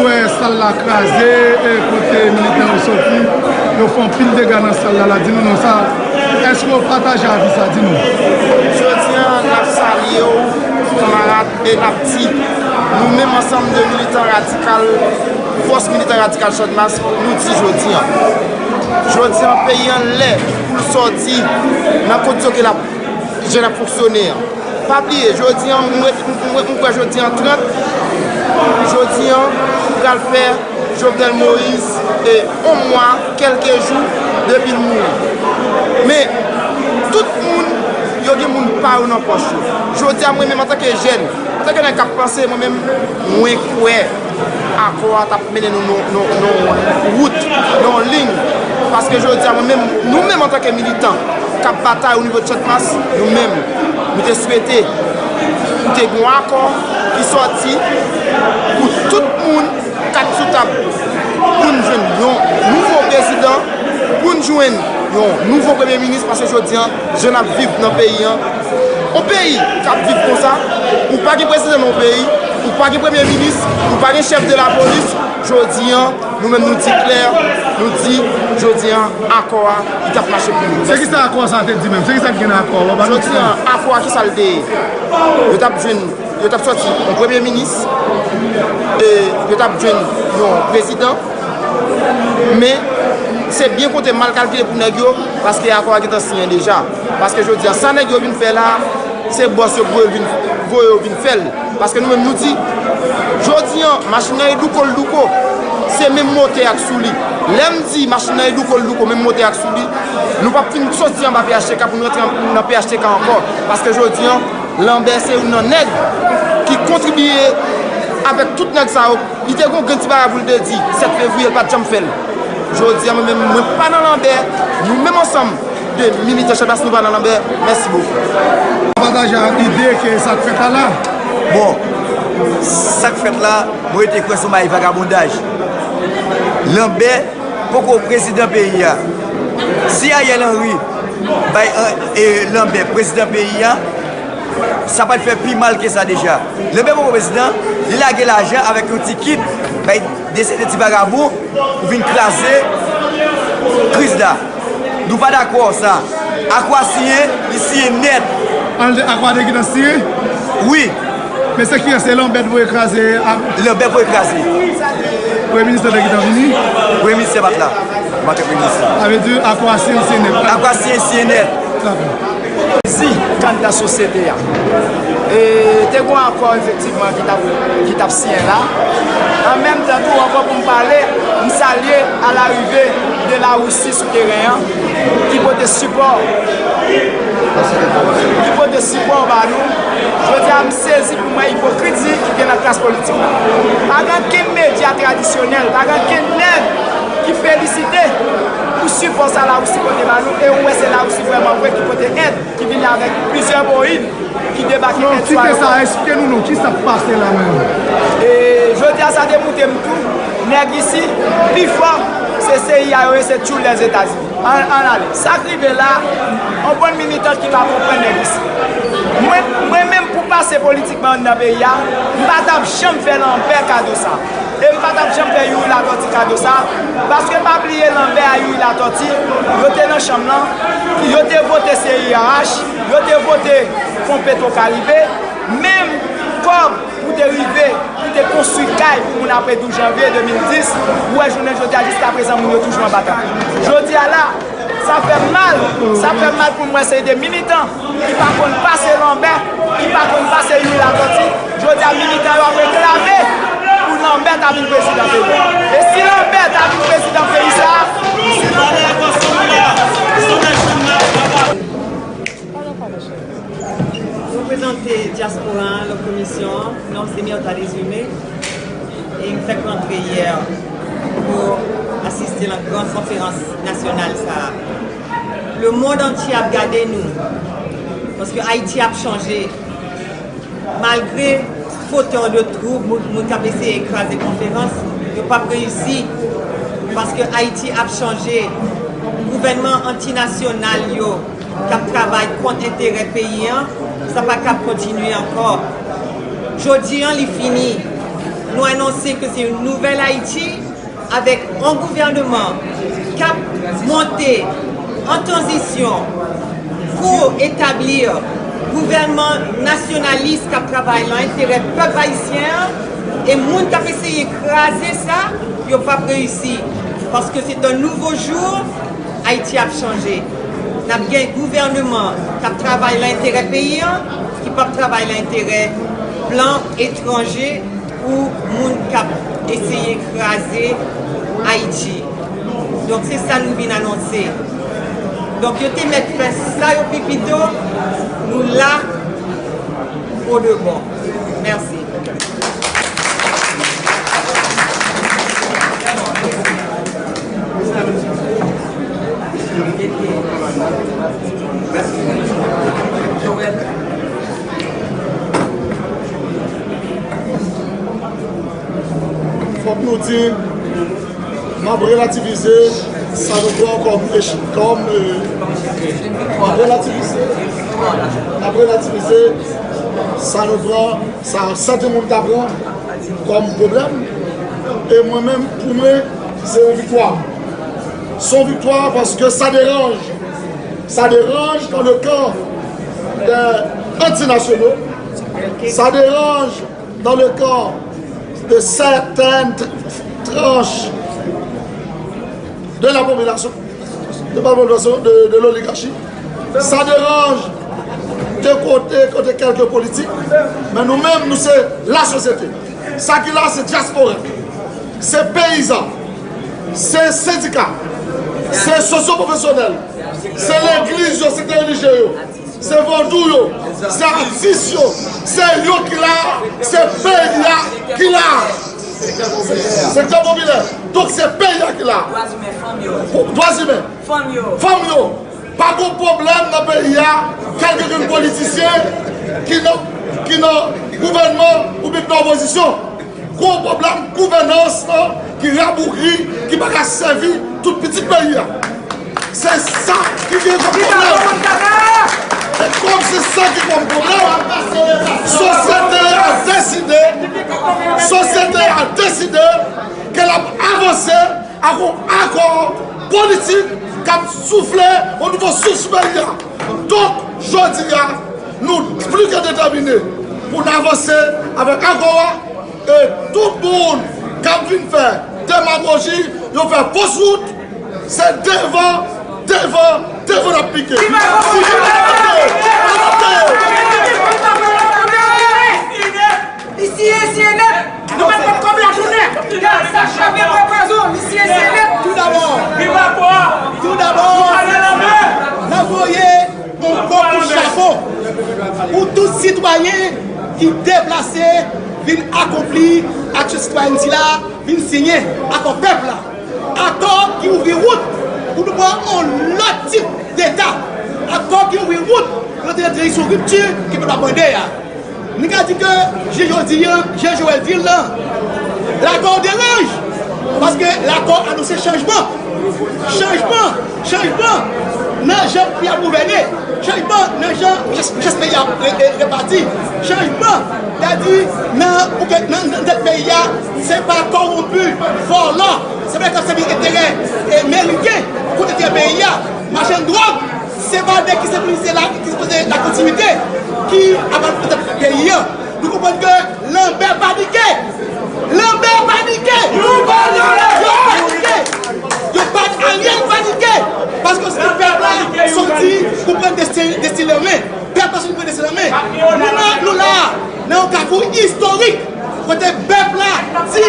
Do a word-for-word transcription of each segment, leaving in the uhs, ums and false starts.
Wè sal la kraze, e kote militan yo soti, yo fè anpil dega nan sal la, la. Di nou non sa, èske w pataje avi sa? Di nou. Jodi a, n ap salye w, kanmarad, e n ap di, nou menm ansanm de militan radikal, fòs militan radikal Channmas, nou di jodi a. Jodi a, peyi an lè pou l sòti nan kondisyon ke l ap jan n ap fonksyone an. Pa bliye, jodi an, m ret-, m, m, m kwè jodi an trant, jodi an, pral fè Jovenel Moïse, e, yon mwa, kèlke jou, depi l mouri. Men, tout moun, yo gen moun pa yo nan pòch yo. Jodi a, mwen menm, antanke jèn, antanke nèg k ap panse, mwen menm, mwen kwè akò a t ap mennen nou nan, nan, nan yon wout, nan yon liy. Paske jodi a, mwen menm, nou menm antanke militan k ap batay o nivo de Channmas, nou menm, nou te swete pou te gen yon akò ki sòti pou tout moun, kat sou tab, pou n jwenn yon nouvo prezidan, pou n jwenn yon nouvo premye minis, paske jodi a, jan n ap viv nan peyi an, yon peyi k ap viv konsa, ou pa gen prezidan nan yon peyi, ou pa gen premye minis, ou pa gen chèf de lapolis, jodi a, nou menm nou di klè, nou di, jodi a, akò a, li t ap mache pou nou. Se ki sa akò sa te di menm? Se ki sa k gen nan akò a? Jodi a, akò a, ki sa l te ye? Yo t ap jwenn, yo t ap sòti yon premye minis, e yo t ap jwenn yon prezidan, men se byen konte mal kalkile pou nèg yo, paske akò a gentan siyen deja. Paske jodi a, sa nèg yo vin fè la, se bòs yo voye vin, voye yo vin fè l. Paske nou menm nou di, jodi a, machin nan e douko l douko, se menm motè a k sou li. Lè m di machin nan e douko l douko, menm motè a k sou li, nou p ap fin soti anba P H T K pou nou rantre an, nan P H T K ankò. Paske jodi a, Lambert se youn nan nèg ki kontribiye avèk tout nèg sa yo. Li te gon grenn ti bagay pou l te di, sèt fevriye, l pa t janm fè l. Jodi a, mwen menm, mwen pa nan Lambert, nou menm ansanm de militan Channmas, nou pa nan Lambert. Mèsi bokou. Pataje ak ide ke sa k fèt la la. Bon, sa k fèt la, mwen rete kwè se yon bagay vagabondaj. Lambert poko prezidan peyi a. Si Ariel Henry bay, e, Lambert prezidan peyi a, sa pral fè pi mal ke sa deja. Lambert poko prezidan, li lage lajan avèk yon ti kit, bay de seri de ti vagabon pou vin kraze kriz la. Nou pa dakò sa. Akò a siyen, li siyen nèt. An, akò a te gentan siyen? Wi. Men se kiyès? Se Lambert voye kraze a? Lambert voye kraze. Premye minis la te gentan vini? Premye minis la pa t la. Maten premye minis la. Sa vle di akò a siyen, siyen nèt. Akò a siyen, siyen nèt. Dakò. Sezi anndan sosyete a. E, te gen yon akò efektivman ki t ap, ki t ap siyen la. An menm tan tou, ankò pou m pale, m salye alarive de Larisi sou teren an, ki pote sipò, ki pote sipò ba nou. Jodi a, m sezi pou m wè ipokrizi ki gen nan klas politik la. Pa gen okenn medya tradisyonèl, pa gen okenn nèg ki felisite pou sipò sa Larisi pote ba nou, e ou wè se Larisi vrèman vre ki pote èd, ki vini avèk plizyè Boeing ki debake. Non, kite sa, eksplike nou non, kisa k pase la menm? E jodi a, sa te moute m tou, nèg isi, pifò, se C I A yo ye, se tchoul Lèzetazini. Ann, ann ale. Sa k rive la, yon bann militan ki pa konprann nèg isi. Mwen, mwen menm pou pase politikman anndan peyi a, m pa t ap janm fè Lambert kado sa. E m pa t ap janm fè Youri Latortue kado sa, paske pa bliye Lambert a Youri Latortue, yo te nan chanm lan, yo te vote C I R H, yo te vote Fon Petro Karibe, menm kòb pou te rive, pou te konstwi kay pou moun apre douz janvye de mil dis, ou wè jounen jodi a, jiska prezan, moun yo toujou anba tant. Jodi a la, sa fè m mal, sa fè m mal pou m wè seri de militan ki pa konn pase Lambert, ki pa konn pase Youri Latortue. Jodi a, militan yo ap reklame pou Lambert ta vin prezidan. E si Lambert ta vin prezidan peyi sa a? Reprezante dyaspora an nan komisyon an, non se Myrtha Désumé, e m fèk rantre yè pou asiste nan gran konferans nasyonal sa a. Lemonn antye ap gade nou, paske Ayiti ap chanje. Malgre fotè de twoub, moun, moun k ap eseye kraze konferans, yo p ap reyisi, paske Ayiti ap chanje. Gouvènman antinasyonal yo k ap travay kont enterè peyi an, sa pa kab kontinye ankò. Jodi an, li fini. Nou anonse ke se yon nouvèl Ayiti, avèk yon gouvènman k ap monte an tranzisyon pou etabli gouvènman nasyonalis k ap travay nan enterè pèp ayisyen an, e moun k ap eseye kraze sa, yo p ap reyisi. Paske se un nouveau jour, Ayiti ap chanje. N ap gen gouvènman k ap travay nan enterè peyi an, ki p ap travay nan enterè blan etranje ou moun k ap eseye kraze Ayiti. Donk, se sa nou vin anonse. Donk, yo te mèt fè sa yo pi pito, nou la pou de bon. Mèsi. Fòk nou di, m ap relativize sa nou pran kòm ech-, kòm, euh, m ap relativize, m ap relativize sa nou pran, sa sèten moun ta pran kòm pwoblèm. E mwen menm, pou mwen, se yon viktwa. Se yon viktwa paske sa deranje. Ça dérange dans le camp des antinationaux, ça dérange dans le camp de certaines tr-, tranches de la population, de la population, de, de l'oligarchie. Ça dérange de côté, côté quelques politiques. Men nou menm, nou se lasosyete. Sa ki la, se dyaspora, se peyizan, se sendika, se sosyopwofesyonèl, se legliz yo, sektè relijye yo, se vodou yo, se atis yo, se yo ki la, se peyi a ki la. Sektè popilè. Donk, se peyi a ki la. Dwa imen, fanm yo. Dwa imen. Fanm yo. Fanm yo. Pa gon pwoblèm nan peyi a, kèlkeswa politisyen ki nan, ki nan gouvènman oubyen ki nan opozisyon. Gon pwoblèm gouvènans lan ki rabougri, ki pa ka sèvi tout pitit peyi a. Se sa ki gen kòm pwoblèm. E kòm se sa ki kòm pwoblèm, sosyete a deside, sosyete a deside ke l ap avanse ak yon akò politik k ap soufle yon nouvo souf sou peyi a. Donk, jodi a, nou pli ke detèmine pou n avanse avèk akò a, e tout moun k ap vin fè demagoji, yo fè fos wout, se devan, devan, devan n ap pike. Demagoji! Arete! Arete! Isi e siye nèt. Nou mèt met kòb la tounen. Sa cheve pran pwazon. Isi e siye nèt. Tout d'abord, tout d'abord, n ap voye yon gwo kout chapo pou tout sitwayen ki deplase vin akonpli aksyon sitwayèn sila, vin siyen akò pèp la. Akò ki ouvri wout pou nou pran yon lòt tip deta. Akò ki ouvri wout pou nou te nan direksyon ripti ke pèp la mande a. Nou ka di ke, jan jodi a, jan Joel di l lan, lakò deranj, paske lakò anonse chanjman. Chanjman, chanjman nan jan peyi a gouvène, chanjman nan jan richès, richès peyi a re-, re-, repati, chanjman, sètadi nan, pou ke nan, nan tèt peyi a, se pa kòwonpi, vòlò, se pa nèg k ap sèvi enterè, e, meriken kont enterè peyi a, machann dwòg, se pa nèg ki sipoze la, ki sipoze la kontinite, ki ap al pran tèt peyi a. Nou konprann ke Lanbè panike! Lanbè panike! Yo panike! Yo panike! Ariel panike! Paske se pèp la soti pou pran destin, destin l an men. Pèp la soti pou pran destin l an men. Nou la, nou la, nan yon kafou istorik, kote pèp la di,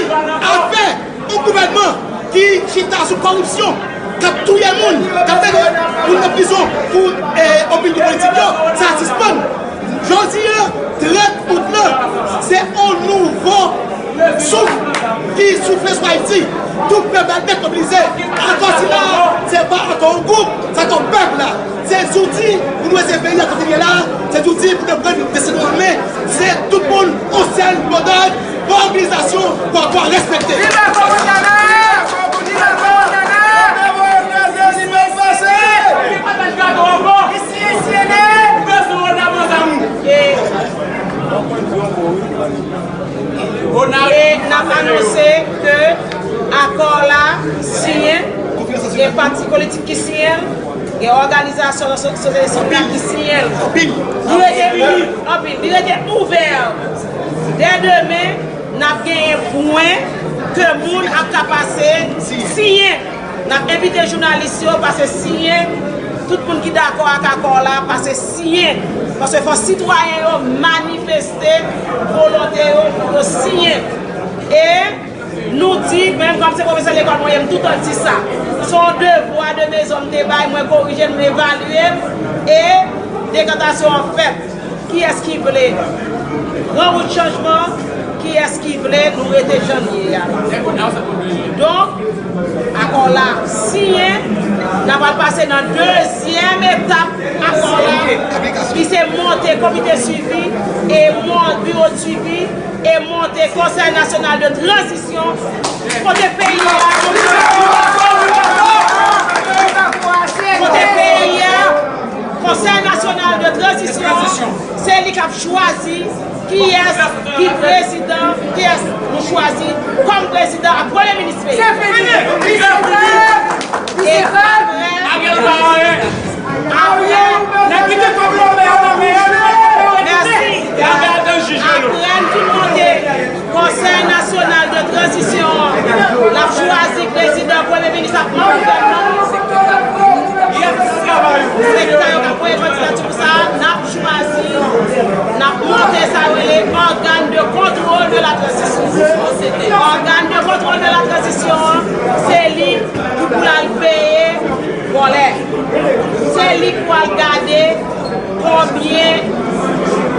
afè, ki chita sou kòripsyon, k ap touye moun, k ap mete moun nan prizon pou eh, opinyon politik yo, sa sispann. Jodi a, trant out lan, se yon nouvo souf ki soufle sou Ayiti. Tout pèp la nèt mobilize. Akò sila, se pa akò yon gwoup, se akò pèp la. Se zouti pou nou ede peyi a kontinye la, se zouti pou te pran desten nou an men. Se tout moun, yon sèl mo dòd, mobilizasyon pou akò a respekte. Viv akò Montana! Viv akò Montana! Isi, isi, ene! E n ap anonse ke akò la siyen, gen pati politik ki siyen l, gen òganizasyon sosyete sivil ki siyen l. Li rete, anpil, li rete ouvè. Dè demen, n ap genyen pwen ke moun ap ka pase siyen. N ap envite jounalis yo pase siyen. Tout moun ki dakò ak akò la, pase siyen. Paske fò sitwayen yo manifeste volonte yo pou yo siyen. E nou di, menm kòm se pwofesè lekòl mwen ye, m toutan di sa. Se yon devwa de mezon m te bay, mwen korije, m evalye m, e dekantasyon an fèt. Kiyès ki vle gran wout chanjman? Kiyès ki vle nou rete jan n ye a? Donk, akò la siyen, n a pral pase nan dezyèm etap akò la, ki se monte komite swivi e mon-, biwo de swivi e monte Konsèy Nasyonal de Tranzisyon, kote peyi a, kote peyi a, Konsèy Nasyonal de Tranzisyon, se li k ap chwazi kiyès ki prezidan, kiyès nou chwazi kòm prezidan ak premye minis peyi. Se fini. Li se fèb. Li se fèb. Apre, apre, mèsi. Apre n fin monte Konsèy Nasyonal de Tranzisyon an, l ap chwazi prezidan, premye minis ak manm gouvènman. Sektè yo k ap voye kandidati pou sa, n ap chwazi, n ap monte sa yo rele organe de contrôle de la transition. Organe de contrôle de la transition an, se li ki pou al veye vòlè. Se li ki pou al gade konbyen,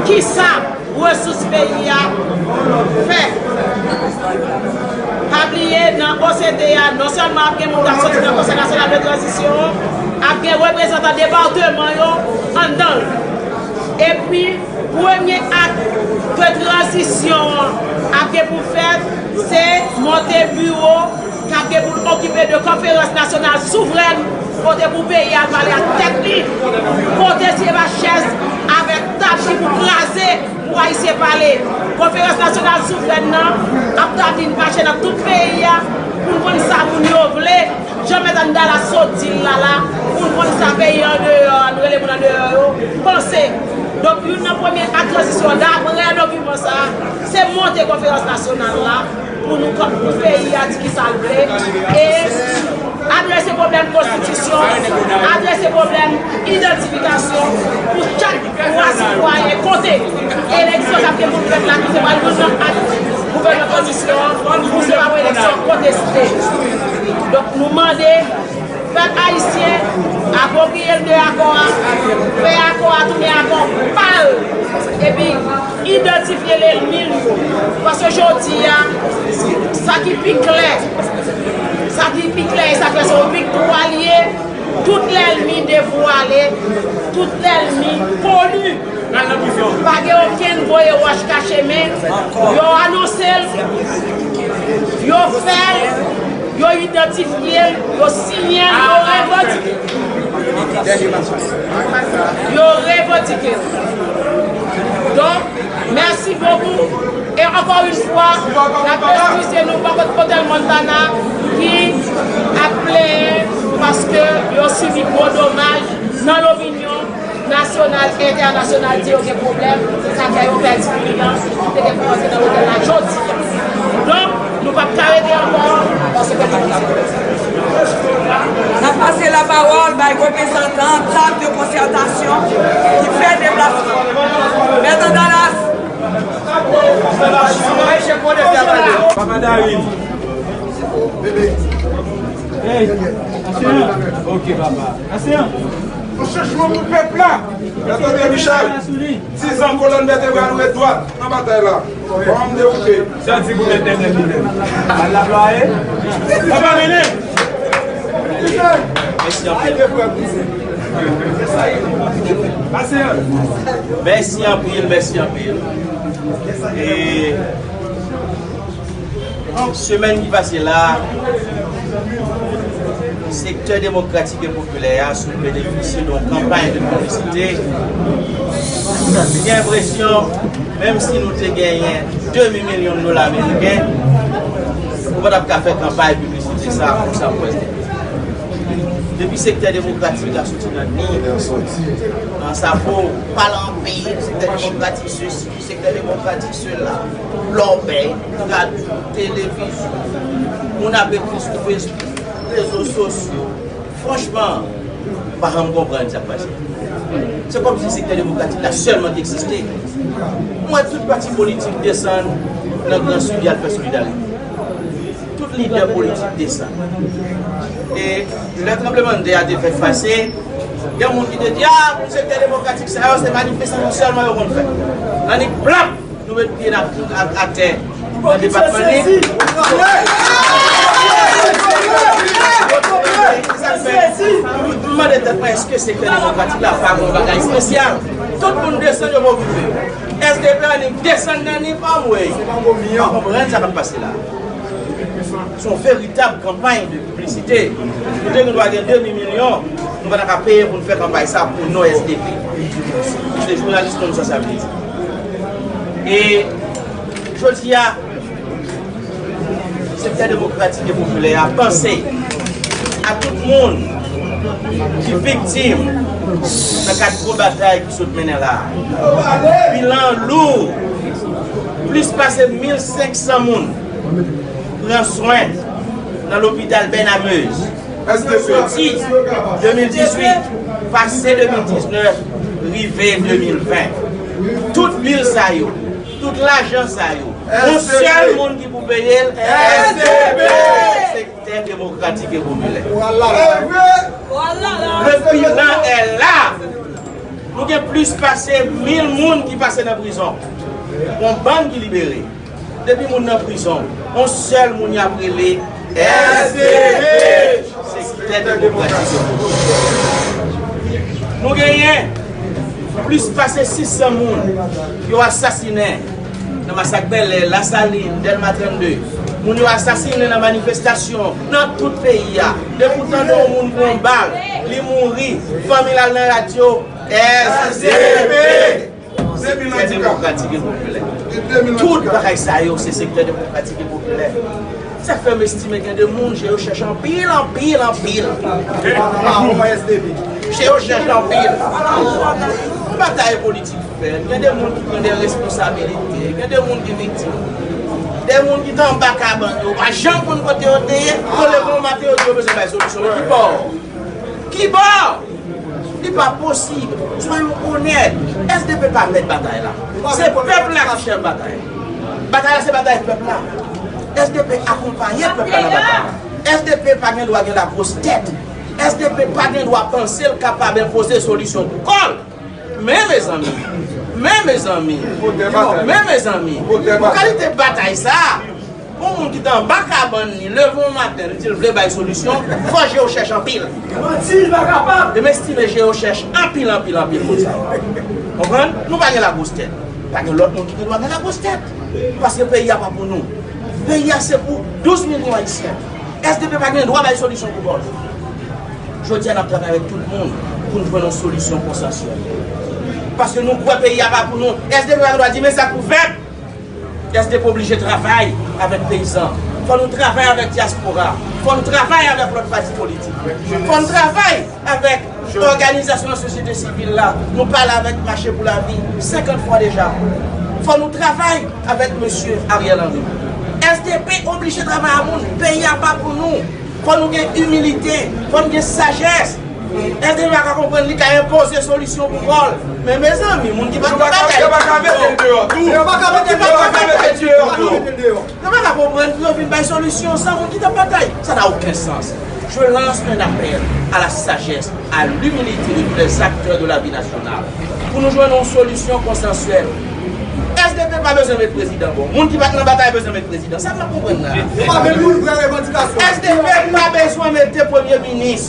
kisa resous peyi a fè. Pa bliye, nan O C T a, non sèlman ap gen moun k ap soti nan Konsèy Nasyonal de Tranzisyon, ap gen reprezantan depatman yo anndan l. Epi, premye ak de tranzisyon an ap gen pou fèt, se monte biwo k ap gen pou l okipe de konferans nasyonal souvrèn, kote pou peyi a pale ak tèt li, kote se pa chèz avèk tab ki pou kraze pou Ayisyen pale. Konferans nasyonal souvrèn nan ap tabli n mache nan tout peyi a pou n konn sa moun yo vle. Jan Mèt Ann Dalas sot di l la la, pou n konn sa peyi andeyò a, nou rele moun andeyò yo, panse. Donk, youn nan premye ak tranzisyon, daprè dokiman sa a, se monte konferans nasyonal la, pou nou, pou peyi a di ki sa l vle, e adrese pwoblèm konstitisyon, adrese pwoblèm idantifikasyon, pou chak dwa sitwayen konte. Eleksyon k ap gen pou fèt la, ki se pral youn nan ak gouvènman tranzisyon an, pou se pa yon eleksyon konteste. Donk, nou mande pèp ayisyen apwopriye l de akò a, fè akò a tounen akò pa l, epi idantifye lènmi l yo. Paske jodi a, sa ki pi klè, sa ki pi klè e sa klè se yon viktwa l ye, tout lènmi devwale, tout lènmi koni. Pa gen okenn voye wòch kache men, yo anonse l, yo fè l, yo idantifye l, yo siyen l, yo revandike l. Yo revandike l. Donk, mèsi bokou. E ankò yon fwa, n ap eskize nou bò kot Otèl Montana ki ap plenyen paske yo sibi gwo domaj nan Lobinyon. Nasyonal, entènasyonal di yo gen pwoblèm, se sa fè yo pèdi kliyan ki te gen pou rantre nan otèl la jodi a. Donk, nou p ap ka rete ankò, paske nou... N ap pase lapawòl bay reprezantan tab de konsètasyon ki fè deplasman. Mèt Andalas. Papa David. Hey, asyan. Ok, papa. Asyan. Yon chanjman pou pèp la. Tande, Michel. Dizan kolòn vètebral ou ret dwat nan batay la. Kòm de ou pe. Sa di pou mèt tènèt li menm. Al la vwa e. Papa mennen. Mèsi anpil. Mèsi anpil, mèsi anpil. E semèn ki pase la, sektè demokratik e popilè a sot benefisye de yon kanpay de piblisite. M gen enpresyon, menm si nou te genyen demi milyon dola ameriken, nou pa t ap ka fè kanpay piblisite sa konsa pou S D P. Depi sektè demokratik la soti nan ni, nan sapo, pale anpil, sektè demokratik sesi, sektè demokratik sela, lòbèy, radyo, televizyon, moun ap ekri sou Facebook, rezo sosyo. Franchman, m pa janm konprann sa k pase. Se kòmsi sektè demokratik la sèlman ki egziste. M wè tout pati politik desann nan Gran Sid y al fè solidarite. Tout lidè politik desann. E lè tranblemanntè a te fèk pase, gen moun ki te di, a, pou sektè demokratik sa yo, se manifestasyon sèlman yo konn fè. Annik plap, nou met pye n ap atè nan depatman Nip. M mande tèt mwen, èske sektè demokratik la pa gen yon bagay espesyal? Tout moun desann, yo pa okipe yo. S D P annik desann nan Nip, anmwey. M pa konprann sa k ap pase la. Se yon veritab kanpay de piblisite. Nou te gen dwa gen demi milyon, nou pa ta ka peye pou n fè kanpay sa pou non S D P. Se jounalis konn sa sa vle di. E jodi a, sektè demokratik e popilè a panse a tout moun ki viktim nan kad gwo batay ki sot mennen la. Bilan lou, plis pase mil senk san moun pran swen nan lopital Bènameuz. Soti de mil dizuit, pase de mil diznèf, rive de mil ven. Tout bil sa yo, tout lajan sa yo, yon sèl moun ki pou peye l, S D P! Sektè demokratik e popilè. Le bilan est là! Nou gen plis pase mil moun ki pase nan prizon. Yon bann ki libere. Depi moun nan prizon, yon sèl moun y ap rele S D P! Sektè demokratik. Nou genyen plis pase sis san moun yo asasinen nan masak Bèlè, Lasalin, Dèlma trannde. Moun yo asasinen nan manifestasyon nan tout peyi a. Depi w tande yon moun pran yon bal, li mouri, fanmi l al nan radyo, S D P! Sektè demokratik e popilè. Tout bagay sa yo, se sektè demokratik e popilè. Sa fè m estime gen de moun, je yo chèch anpil, anpil, anpil. Mawon S D P. Je yo chèch anpil. Yon batay politik fèt. Gen de moun ki pran de responsabilite. Gen de moun ki viktim. De moun ki te anba kabann yo. Pa janm konn kote yo te ye. Yo leve yon maten, yo di yo bezwen bay solisyon. Ki bò? Ki bò? Li pa posib. Soyons honnêtes. S D P pa mèt batay la. Se pèp la ki chèf batay. Batay la se batay pèp la. S D P akonpaye pèp la nan batay la. S D P pa gen dwa gen lagwos tèt. S D P pa gen dwa panse l kapab enpoze solisyon pou kò l. Men mezanmi, men mezanmi, men mezanmi, pou kalite batay sa a, yon moun ki te anba kabann li, leve yon maten, li di l vle bay solisyon, fò je yo chèch anpil. Manti, li pa kapab. E m estime je yo chèch anpil, anpil, anpil moun sa yo. Konprann? Nou pa gen lagwos tèt. Pa gen lòt moun ki gen dwa gen lagwos tèt. Paske peyi a pa pou nou. Peyi a se pou douz milyon Ayisyen. S D P pa gen dwa bay solisyon pou kò l. Jodi a, n ap travay avèk tout moun pou n jwenn yon solisyon konsansyèl. Paske nou kwè peyi a pa pou nou. S D P pa gen dwa di, men sa k pou fèt. S D P oblije travay avèk peyizan. Fò nou travay avèk dyaspora. Fò nou travay avèk lòt pati politik. Fò nou travay avèk òganizasyon nan sosyete sivil la. Nou pale avèk Mache pou Lavi senkant fwa deja. Fò nou travay avèk mesye Ariel Henry. S D P oblije travay ak moun. Peyi a pa pou nou. Fò nou gen imilite. Fò nou gen sajès. S D P pa ka konprann li ka enpoze solisyon pou kò l. Men mezanmi, moun ki pa t ap batay. Yo pa ka mete l deyò tou. Yo pa ka mete l deyò tou. Yo pa ka konprann pou yo vin bay solisyon san moun ki t ap batay. Ça n'a aucun sens. Je lance un appel à la sagesse, à l'humilité de tous les acteurs de la vie nationale pou nou jwenn yon solisyon konsansyèl. S D P pa bezwen met prezidan bon. Moun ki pa t nan batay bezwen met prezidan. Sa m pa konprann la. Yo pa menm yon vrè revandikasyon. S D P pa bezwen mete premye minis.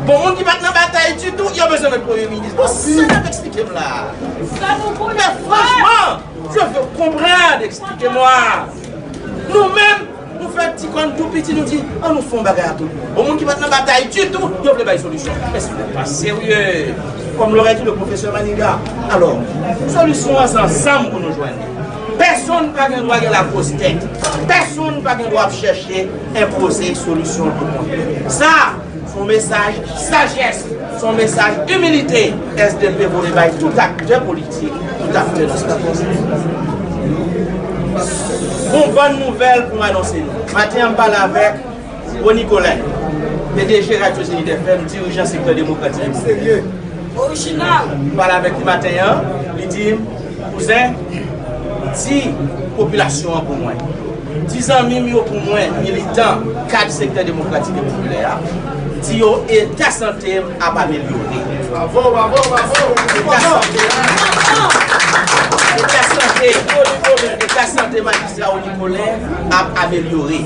Bon, moun ki pa t nan batay ditou, yo bezwen met premye minis. Bon, sa n ap eksplike m la. Men franchman, je veux comprendre, expliquez-moi. Nou menm, nou fè ti kòn tou piti, nou di, an nou fè yon bagay a tout. Bon, moun ki pa t nan batay ditou, yo vle bay solisyon. Est-ce que vous n'êtes pas sérieux? Comme l'aurait dit le professeur Maniga. Alò, solisyon an se ansanm pou nou jwenn li. Pèsonn pa gen dwa gen lagwostèt. Pèsonn pa gen dwa ap chèche enpoze solisyon pou kont li. Sa, se yon mesaj sajès, se yon mesaj imilite S D P voye bay tout aktè politik, tout aktè nan sa. Gon bòn nouvèl pou m anonse nou. Maten an, m pale avèk Rony Colin, P D G Radyo Zenith F M, dirijan sektè demokratik. Orijinal. M pale avèk li maten an, li di m, kouzen, di popilasyon an pou mwen. Di zanmi m yo pou mwen, militan, kad sektè demokratik e popilè a, di yo eta sante m ap amelyore. Bravo, bravo, bravo! Eta sante, eta sante, eta sante majistra Rony Colin ap amelyore.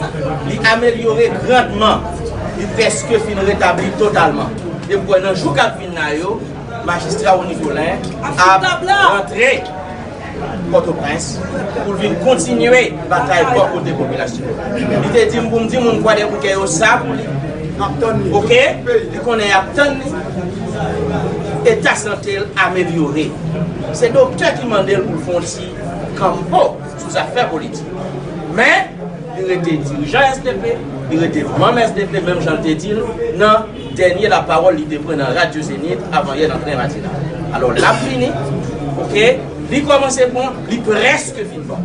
Li amelyore grandman. Li prèske fin retabli totalman. E m kwè nan jou k ap vin la yo, majistra Rony Colin ap rantre Pòtoprens pou l vin kontinye batay bò kote popilasyon. Li te di m pou m di moun Kwadèboukè yo sa pou li. Oke? Li konnen y ap tann li. Eta sante l amelyore. Se doktè ki mande l pou l fè yon ti kanpo sou zafè politik. Men, li rete dirijan S D P, li rete manm S D P, menm jan l te di l nan dènye lapawòl li te pran nan Radyo Zenith avanyè nan tren matinal. Alò, l ap vini, oke, li kòmanse bon, li prèske fin bon.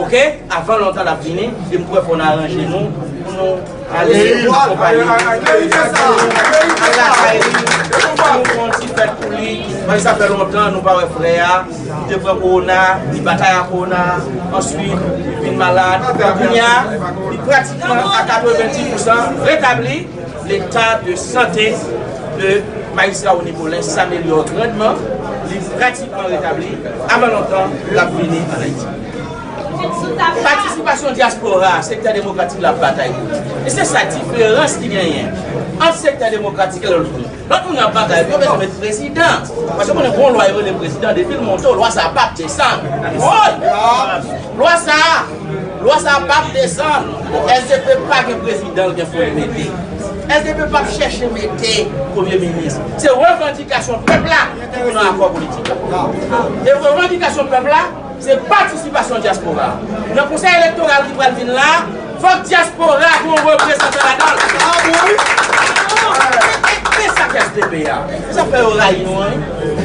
Oke, avan lontan l ap vini, e m kwè fò n aranje nou pou nou ale konpayi. Al lakay li, nou fè yon ti fèt pou li. Mwen, sa fè lontan nou pa wè frè a. Li te pran kowona, li batay ak kowona, answit, li vin malad. Kounye a, li pratikman a katrevenndis pousan retabli. Leta de sante de majistra Rony Colin s'améliore grandman. Li pratikman retabli. Avan lontan, l ap vini ann Ayiti. Patisipasyon dyaspora, sektè demokratik la ap batay pou li. E se sa diferans ki genyen ant sektè demokratik e lòt moun. Lòt moun yo ap batay, yo bezwen met prezidan. Paske konnen gon lwa yo rele prezidan, depi l monte, lwa sa a p ap desann. Woy! Lwa sa a, lwa sa a p ap desann. S D P pa gen prezidan, l gen fò l mete. S D P p ap chèche mete premye minis. Se revandikasyon pèp la ki pou nan akò politik. E revandikasyon pèp la, se patisipasyon dyaspora. Nan konsèy elektoral ki pral vin la, fòk dyaspora gen yon reprezantan ladan l. Se sa k S D P a. Se sa k fè yo rayi nou an, wi.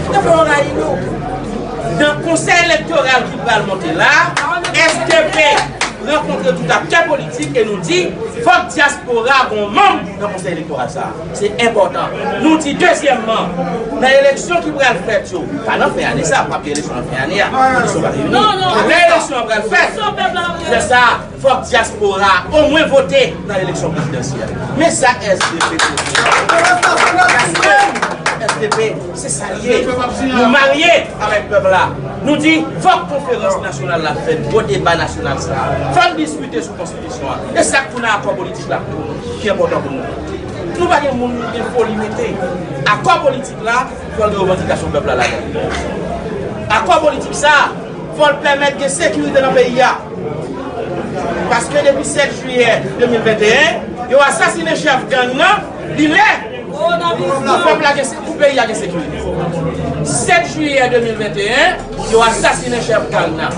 Se sa k fè yo rayi nou. Nan konsèy elektoral ki pral monte la, S D P rankontre tout aktè politik e nou di, fòk dyaspora gen yon manm nan konsèy elektoral sa a. Se enpòtan. Nou di dezyèmman, nan eleksyon ki pral fèt yo, pa nan fen ane sa, p ap gen eleksyon nan fen ane a. Eleksyon pa reyini. Lè eleksyon an pral fèt, lè sa a, fòk dyaspora a omwen vote nan eleksyon prezidansyèl. Men sa S D P te di. Paske S D P, se sa l ye. Nou marye avèk pèp la. Nou di, fòk konferans nasyonal la fèt, gwo deba nasyonal sa a. Fò n diskite sou konstitisyon an. E sa k pou nan akò politik la ki enpòtan pou nou. Nou pa gen moun nou gen foli mete. Akò politik la, fò l gen revandikasyon pèp la ladan l. Akò politik sa a, fò l pèmèt gen sekirite nan peyi a. Paske depi sèt jiyè de mil venteyen, yo asasinen chèf gang nan, li lè pou pèp la gen, pou peyi a gen sekirite. Sèt jiyè de mil venteyen, yo asasinen chèf gang nan.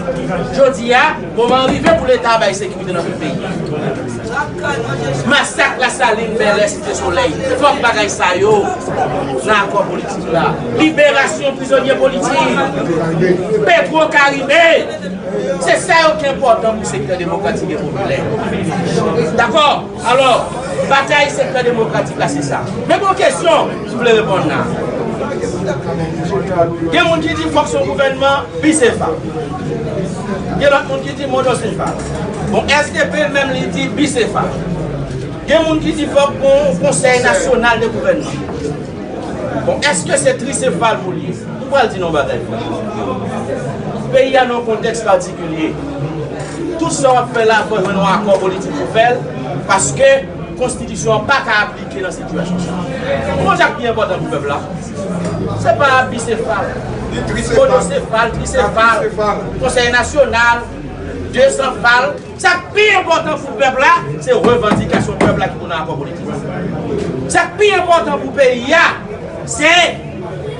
Jodi a, moman an rive pou Leta bay sekirite nan tout peyi a. Masak Lasalin, Bèlè, Site Solèy, fòk bagay sa yo nan akò politik la. Liberasyon prizonye politik. Petwo Karibe. Se sa yo ki enpòtan pou sektè demokratik e popilè. Dakò? Alò, batay sektè demokratik la, se sa. Men gon kesyon m vle reponn la. Gen moun ki di fòk se yon gouvènman bisefa. Gen lòt moun ki di monosefa. Bon, S D P menm li di bisefa. Gen moun ki di fòk gon konsèy nasyonal de gouvènman. Bon, èske se trisefal pou l ye? M pral di nou yon bagay, frè. Peyi a nan yon kontèks patikilye. Tout sa w ap fè la, fò jwenn yon akò politik pou fè l, paske konstitisyon an pa ka aplike nan sitiyasyon sa a. Bon, sa k pi enpòtan pou pèp la, se pa bisefal, monosefal, trisefal, konsèy nasyonal, desanfal. Sa k pi enpòtan pou pèp la, se revandikasyon pèp la ki pou nan akò politik. Sa k pi enpòtan pou peyi a, se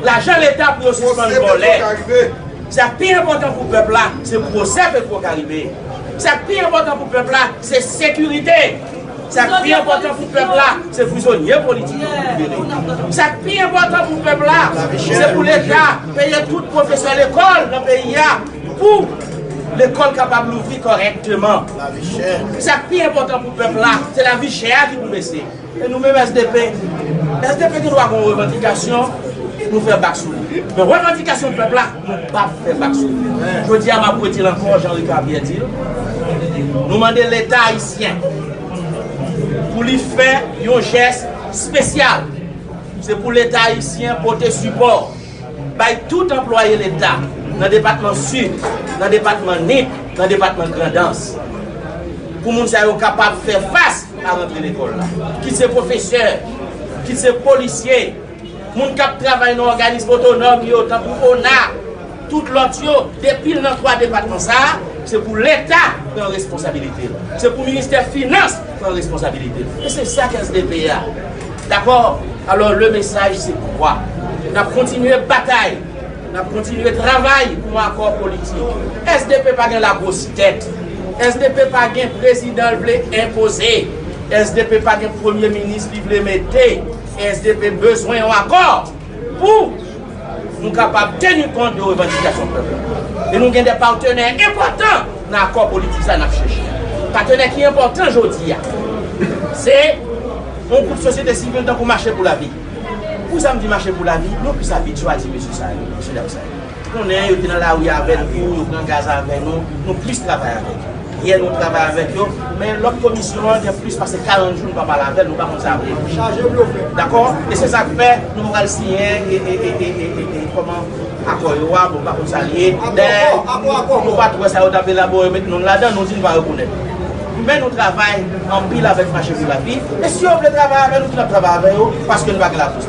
lajan leta pou yo sispann vòlè. Sa k pi enpòtan pou pèp la, se pwosè Petwokaribe. Sa k pi enpòtan pou pèp la, se sekirite. Sa k pi enpòtan pou pèp la, se prizonye politik yo pou libere. Sa k pi enpòtan pou pèp la, se pou leta peye tout pwofesè lekòl nan peyi a pou lekòl kapab louvri kòrèkteman. Sa k pi enpòtan pou pèp la, se lavi chè a ki pou bese. E nou menm S D P, S D P gen dwa gen yon revandikasyon, nou fè bak sou li. Men revandikasyon pèp la, nou p ap fè bak sou li. Jodi a, m ap redi l ankò, jan Ricard Pierre di l, nou mande Leta ayisyen pou li fè yon jès espesyal. Se pou Leta ayisyen pote sipò bay tout anplwaye Leta nan depatman Sid, nan depatman Nip, nan depatman Grandans, pou moun sa yo kapab fè fas a rantre lekòl la. Kit se pwofesè, kit se polisye, moun k ap travay nan òganis otonòm yo, tankou ona, tout lòt yo, depi l nan twa depatman sa a, se pou Leta pran responsabilite l. Se pou ministè finans pran responsabilite l. E se sa k S D P a. Dakò? Alò, le mesaj se kwa? N ap kontinye batay. N ap kontinye travay pou yon akò politik. S D P pa gen lagwos tèt. S D P pa gen prezidan l vle enpoze. S D P pa gen premye minis li vle mete. S D P bezwen yon akò pou nou kapab teni kont de revandikasyon pèp la. E nou gen de patenè enpòtan nan akò politik sa n ap chèche. Patenè ki enpòtan jodi a, se yon gwoup sosyete sivil tankou Mache pou Lavi. Pou sa m di Mache pou Lavi, nou plis abitye a di mesye sa yo, mesye dam sa yo. Konnen yo te nan lari avè n tou, yo pran gaz avè nou, nou plis travay avèk yo. Yè nou travay avèk yo, men lòt komisyon an gen plis pase karant jou nou pa pale avè l, nou pa konn sa vre. Chaje blofè. Dakò? E se sa k fè nou pral siyen e, e, e, e, e, e, e kòman akò yo a, bon, pa konn sa l ye. Dayè, nou pa t wè sa yo t ap elabore, met non n ladan, nou di nou pa rekonèt. Men nou travay anpil avèk Mache pou Lavi. E si yo vle travay avè nou, nou ap travay avè yo, paske nou pa gen lafòs.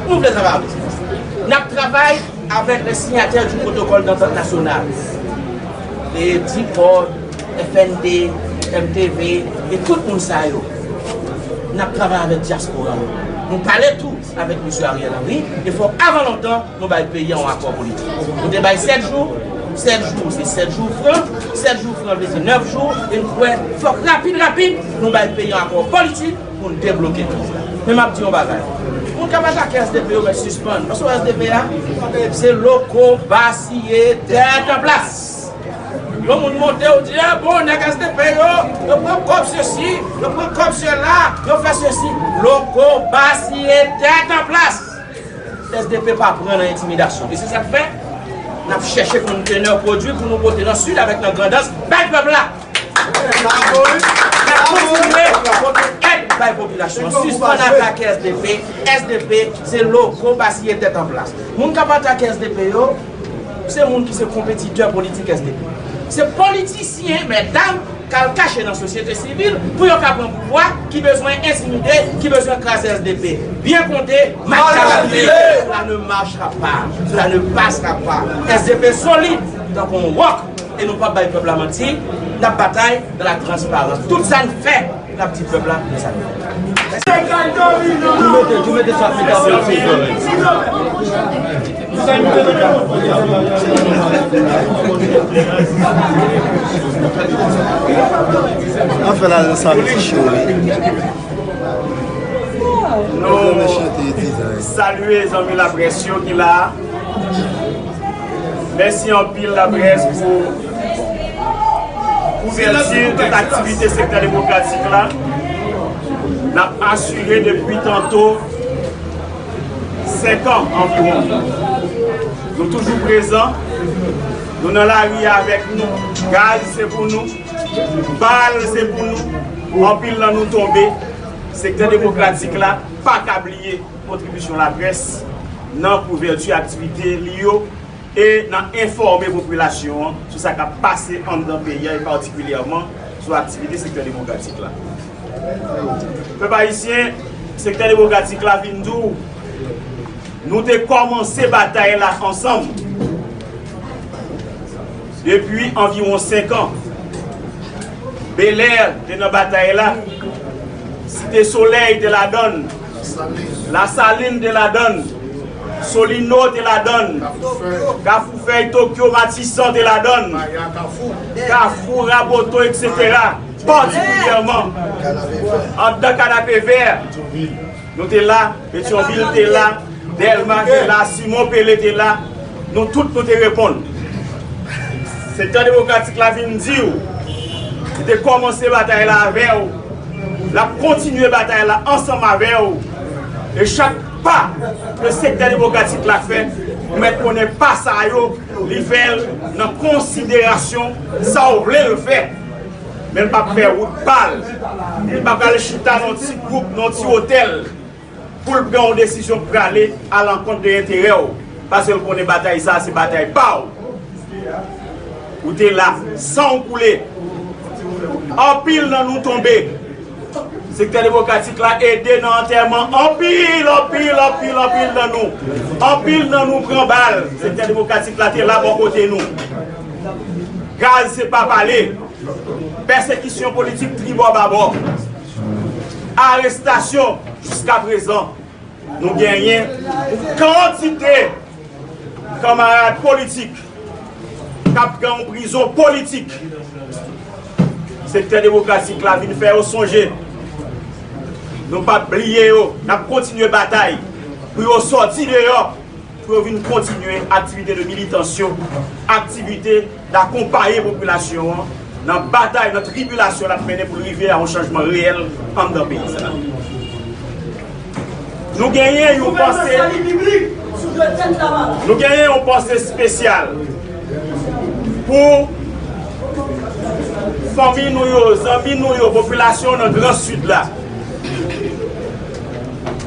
Nou vle travay avèk yo. N ap travay avèk les signataires du protocole d'entente nationale. E DIPOD, F N D, M T V, e tout moun sa yo. N ap travay avèk dyaspora. Nou pale tou avèk mesye Ariel Henry, e fòk avan lontan, nou bay peyi a yon akò politik. Nou te bay sèt jou, sèt jou, se sèt jou fran, sèt jou fran vle di nèf jou, e nou kwè fòk rapid, rapid, nou bay peyi a yon akò politik pou n debloke kriz la. Men m ap di yon bagay. Moun k ap atake S D P yo, mèt sispann. Paske S D P a, se loko, basiye, tèt an plas. Yon moun monte, ou di, a bon, nèg S D P yo, yo pran kòb sesi, yo pran kòb sela, yo fè sesi. Loko, basiye, tèt an plas. S D P pa pran nan entimidasyon. E se sa k fè, n ap chèche kontenè pwodui pou nou pote nan Sid avèk nan Grandans, bay pèp la. N ap kontinye pote èd bay popilasyon an. Sispann atake S D P. S D P, se loko, basiye, tèt an plas. Moun k ap atake S D P yo, se moun ki se konpetitè politik S D P. Se politisyen, mètdam, k al kache nan sosyete sivil pou yo ka pran pouvwa, ki bezwen entimide, ki bezwen kraze S D P. Byen konte, mach ka vire. Cela ne marchera pas. Cela ne passera pas. S D P solid tankou yon wòk e nou p ap bay pèp la manti. N ap batay dans la transparence. Tout sa n fè, n ap di pèp la, men sa nou fè. Tou mete, tou mete sa pita pou yo. An fè la nan sa ti cho wi. Nou salye zanmi laprès yo ki la a. Mèsi anpil laprès pou kouvèti tout aktivite sektè demokratik la. N ap asire depi tanto senk an anviwon. Nou toujou prezan. Nou nan lari a avèk nou. Gaz se pou nou. Bal se pou nou. Anpil nan nou tonbe. Sektè demokratik la pa ka bliye kontribisyon laprès nan kouvèti aktivite li yo e nan enfòme popilasyon an sou sa k ap pase anndan peyi a e patikilyèman sou aktivite sektè demokratik la. Pèp ayisyen, sektè demokratik la vin di w, nou te kòmanse batay la ansanm depi anviwon senk an. Belè te nan batay la, Site Solèy te ladann, Lasalin te ladann, Solino te ladann, Kafou Fèy, Tokyo, Matisan te ladann, Kafou, Raboto, etsetera. Patikilyèman anndan Kanapevè, nou te la, Petyonvil te la, Dèlma te la, Simon Pele te la, nou tout nou te reponn. Sektè demokratik la vin di w, li te kòmanse batay la avè w, l ap kontinye batay la ansanm avè w, e chak pa ke sektè demokratik la fè, ou mèt konnen pa sa yo, li fè l nan konsiderasyon sa w vle l fè. Men l p ap fè wout pa l. Li pa pral chita nan yon ti gwoup, nan yon ti otèl, pou l pran yon desizyon k prale alankont de enterè w, paske l konnen batay sa a se batay pa w. Ou te la, san w koule. Anpil nan nou tonbe. Sektè demokratik la ede nan antèman anpil, anpil, anpil, anpil nan nou. Anpil nan nou pran bal. Sektè demokratik la te la bò kote nou. Gaz se pa pale. Pèsekisyon politik tribò babò. Arestasyon jiska prezan. Nou genyen yon kantite kanmarad politik k ap pran yon prizon politik. Sektè demokratik la vin fè yo sonje. Nou p ap bliye yo. N ap kontinye batay pou yo sòti deyò, pou yo vin kontinye aktivite de militans yo, aktivite akonpaye popilasyon an nan batay, nan tribilasyon l ap mennen pou l rive a yon chanjman reyèl anndan peyi sa a. Nou genyen yon panse, nou genyen yon panse espesyal pou fanmi nou yo, zanmi nou yo, popilasyon nan Gran Sid la.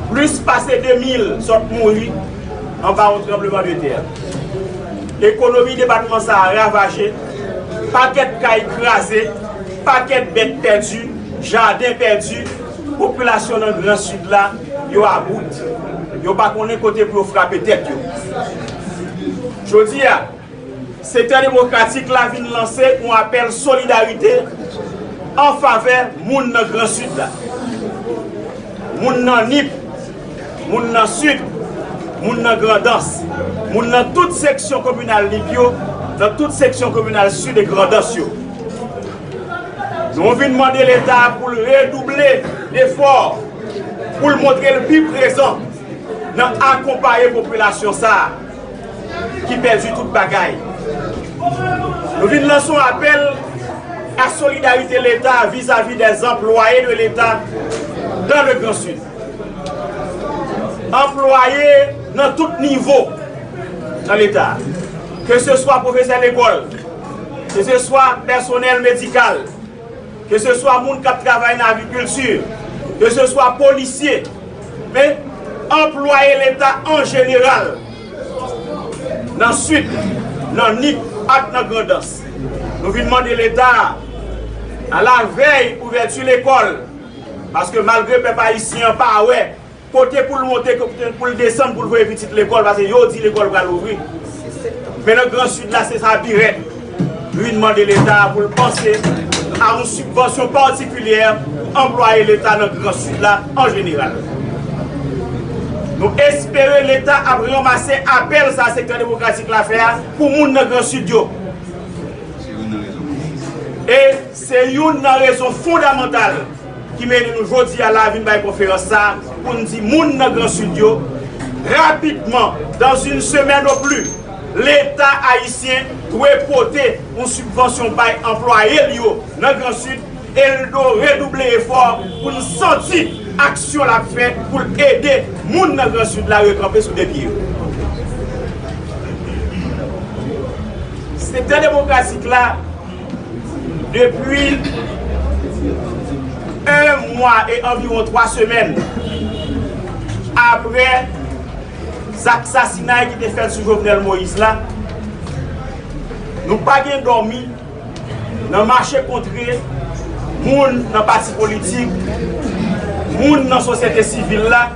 Plis pase de mil sot mouri anba yon tranblemanntè. Ekonomi depatman sa a ravaje, pakèt kay kraze, pakèt bèt pèdi, jaden pèdi, popilasyon nan Gran Sid la, yo about. Yo pa konnen kote pou yo frape tèt yo. Jodi a, Sektè demokratik la vin lanse yon apèl solidarite an favè moun nan Gran Sid la. Moun nan Nip, moun nan Sid, moun nan Grandans, moun nan tout seksyon kominal Nip yo, nan tout seksyon kominal Sid e Grandans yo. Nou vin mande Leta pou l redouble efò, pou l montre l pi prezan nan akonpaye popilasyon sa a ki pèdi tout bagay. Nou vin lanse yon apèl a solidarite Leta vizavi dè anplwaye de Leta dans le Grand Sud. Anplwaye nan tout nivo nan Leta, ke se swa pwofesè lekòl, ke se swa pèsonèl medikal, ke se swa moun k ap travay nan agrikilti, ke se swa polisye, men anplwaye Leta an jeneral, nan Sid, nan Nip ak nan Grandans. Nou vin mande Leta a, alavèy ouvèti lekòl, paske malgre pèp ayisyen an pa wè kote pou l monte, kote pou l desann, pou l voye pitit lekòl, paske yo di lekòl pral ouvri. Men nan Gran Sid la, se sa pi rèd. Nou vin mande Leta a pou l panse a yon sibvansyon patikilyè anplwaye Leta nan Gran Sid la an jeneral. Nou espere Leta ap ranmase apèl sa sektè demokratik la fè a pou moun nan Gran Sid yo. E se youn nan rezon fondamantal ki mennen nou jodi a la vin bay konferans sa a pou n di moun nan Gran Sid yo, rapidman, dans une semaine au plus, Leta ayisyen dwe pote yon sibvansyon bay anplwaye l yo nan Gran Sid, e l dwe redouble efò pou n santi aksyon l ap fè pou l ede moun nan Gran Sid la rekanpe sou de pye yo. Sektè demokratik la, depi De mwa e anviwon twa semèn apre zak sasinay ki te fèt sou Jovenel Moïse la, nou pa gen dòmi nan mache kontre moun nan pati politik, moun nan sosyete sivil la,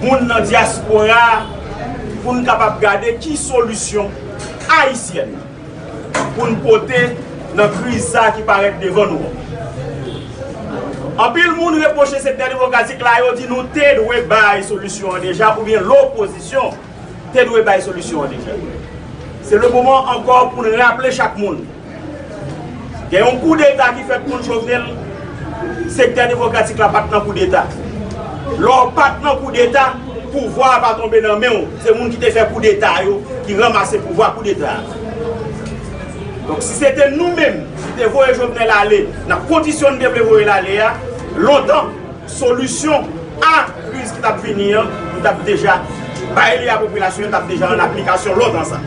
moun nan dyaspora, pou n kapab gade ki solisyon ayisyèn pou n pote nan kriz sa a ki parèt devan nou an. Anpil moun repwoche sektè demokratik la, yo di nou te dwe bay solisyon an deja, oubyen lopozisyon te dwe bay solisyon an deja. Se le moman ankò pou n raple chak moun. Gen yon koudeta ki fèt kont Jovenel, sektè demokratik la pa t nan koudeta. Lè w pa t nan koudeta, pouvwa a pa tonbe nan men w. Se moun ki te fè koudeta yo ki ranmase pouvwa koudeta a. Donk, si se te nou menm ki te voye Jovenel ale nan kondisyon n te vle voye l ale a, lontan, solisyon a kriz ki t ap vini an, nou t ap deja bay li a popilasyon, t ap deja an aplikasyon lontan sa.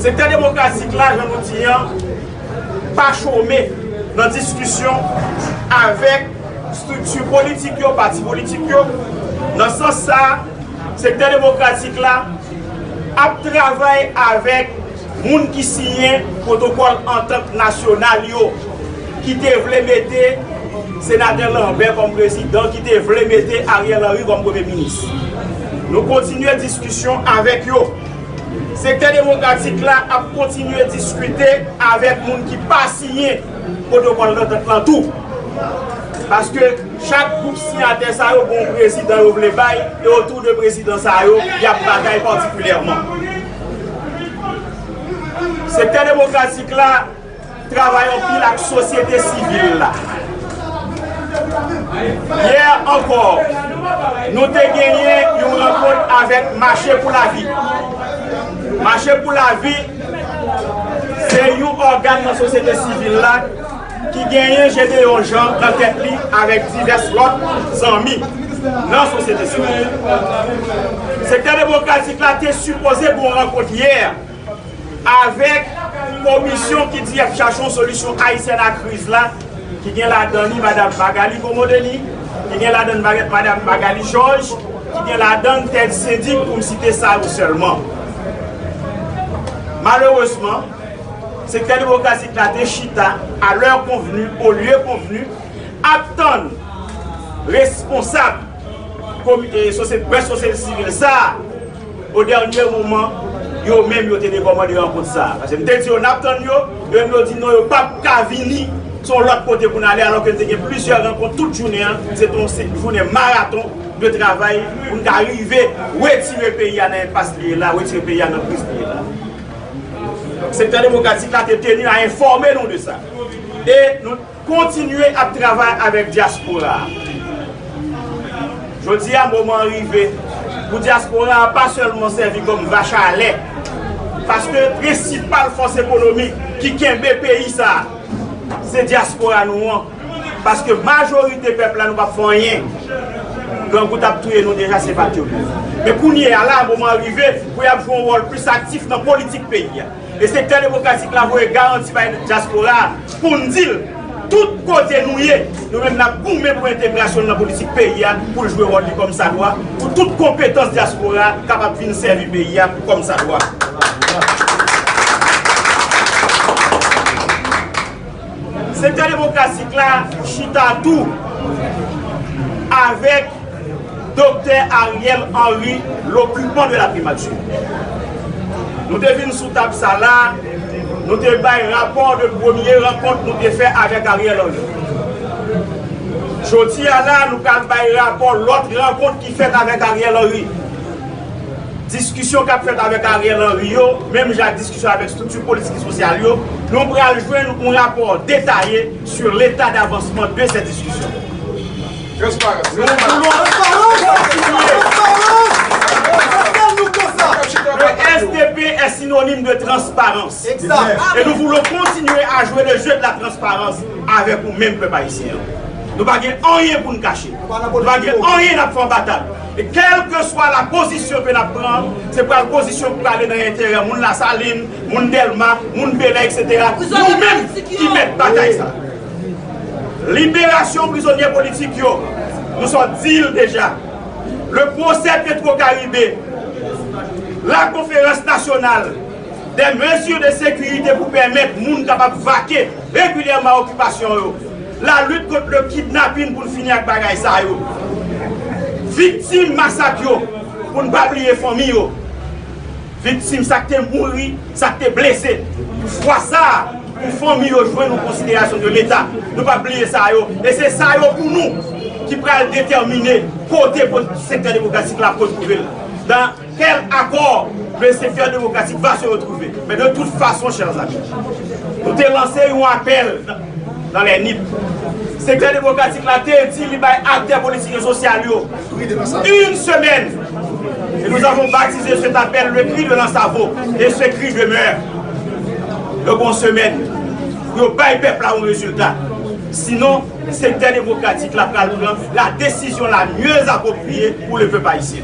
Sektè demokratik la, jan nou di an, pa chome nan diskisyon avèk estrikti politik yo, pati politik yo. Nan sans sa a, sektè demokratik la ap travay avèk moun ki siyen pwotokòl antant nasyonal yo, ki te vle mete Senatè Lambert kòm prezidan, ki te vle mete Ariel Henry kòm premye minis. Nou kontinye diskisyon avèk yo. Sektè demokratik la ap kontinye diskite avèk moun ki pa siyen pwotokòl dantant lan tou. Paske chak gwoup siyatè sa yo gen yon prezidan yo vle bay, e otou de prezidan sa yo, y ap batay patikilyèman. Sektè demokratik la travay anpil ak sosyete sivil la. Yè ankò, nou te genyen yon rankont avèk Mache pou Lavi. Mache pou Lavi se yon ògàn nan sosyete sivil la ki genyen Gédéon Jean nan tèt li avèk divès lòt zanmi nan sosyete sivil. Sektè demokratik la te sipoze gen yon rankont yè avèk komisyon ki di y ap chache yon solisyon ayisyèn a kriz la, ki gen ladan li Madam Magalie Comodeni, ki gen ladan Maga-, Madam Magalie Georges, ki gen ladan Ted Syndic, pou m site sa yo sèlman. Malerezman, sektè demokratik la te chita, à l'heure convenue, au lieu convenu, ap tann responsab komi-, e, sosyete, branch sosyete sivil sa a, o dènye moman, yo menm yo te dekòmande rankont sa a. Paske m te di yo n ap tann yo, yo menm yo di non, yo p ap ka vini, se yon lòt kote pou n ale, alò ke n te gen plizyè rankont tout jounen an, se te yon se-, jounen maraton de travay pou n ka rive retire peyi a nan enpas li ye la, retire peyi a nan kriz li ye la. Sektè demokratik la te teni a enfòme nou de sa. E nou kontinye ap travay avèk dyaspora a. Jodi a, moman an rive pou dyaspora a pa sèlman sèvi kòm vach a lè, paske prensipal fòs ekonomik ki kenbe peyi sa a, se dyaspora nou an. Paske majorite pèp la, nou p ap fè anyen. Grangou t ap touye nou deja, se pa t yo menm. Men kounye a la, moman an rive pou y ap jwe yon wòl plis aktif nan politik peyi a. E sektè demokratik la voye garanti bay dyaspora a pou n di l, tout kote nou ye, nou menm n ap goumen pou entegrasyon l nan politik peyi a, pou l jwe wòl li kòmsadwa, pou tout konpetans dyaspora a kapab vin sèvi peyi a kòmsadwa. Sektè demokratik la chita tou avèk Doktè Ariel Henry, l'occupant de la primature. Nou te vin sou tab sa la, nou te bay rapò de premye rankont nou te fè avèk Ariel Henry. Jodi a la, nou pral bay rapò lòt rankont ki fèt avèk Ariel Henry. Diskisyon k ap fèt avèk Ariel Henry yo, menm jan ak diskisyon avèk estrikti politik e sosyal yo, nou pral jwenn yon rapò detaye sur l'état d'avancement de ces discussions. Transparans. Nous voulons continuer. Le S D P est synonyme de transparence. Exact. Et nous voulons continuer à jouer le jeu de la transparence avèk ou menm pèp ayisyen an. Nou pa gen anyen pou n kache. Nou pa gen anyen n ap fè anba tab. E kèlkeswa la pozisyon ke n ap pran, se pral pozisyon ki prale nan enterè moun Lasalin, moun Dèlma, moun Bèlè, et cetera. Nou menm ki mèt batay sa. Liberasyon prizonye politik yo, nou sot di l deja. Le procès Petro-Caribe, la conférence nationale, des mesures de sécurité pou pèmèt moun kapab vake regilyèman a okipasyon yo. La lutte contre le kidnapping pou n fini ak bagay sa yo. Viktim masak yo, pou n pa bliye fanmi yo. Viktim sa k te mouri, sa k te blese. Pou fwa sa a, pou fanmi yo jwenn yon konsiderasyon de Leta. Nou p ap bliye sa yo. E se sa yo pou nou ki pral detèmine kote pou sektè demokratik la ap retwouve l. Dans quel accord le secteur démocratique va se retrouver. Men de tout fason, chers amis, nou te lanse yon apèl dans les nids. Sektè demokratik la te di li bay aktè politik e sosyal yo une semaine. Et nous avons baptisé cet appel le cri de l'Ansavo. Et ce cri demeure. Yo gon semèn pou yo bay pèp la yon rezilta. Sinon, sektè demokratik la pral pran la décision la mieux appropriée pour le peuple haïtien.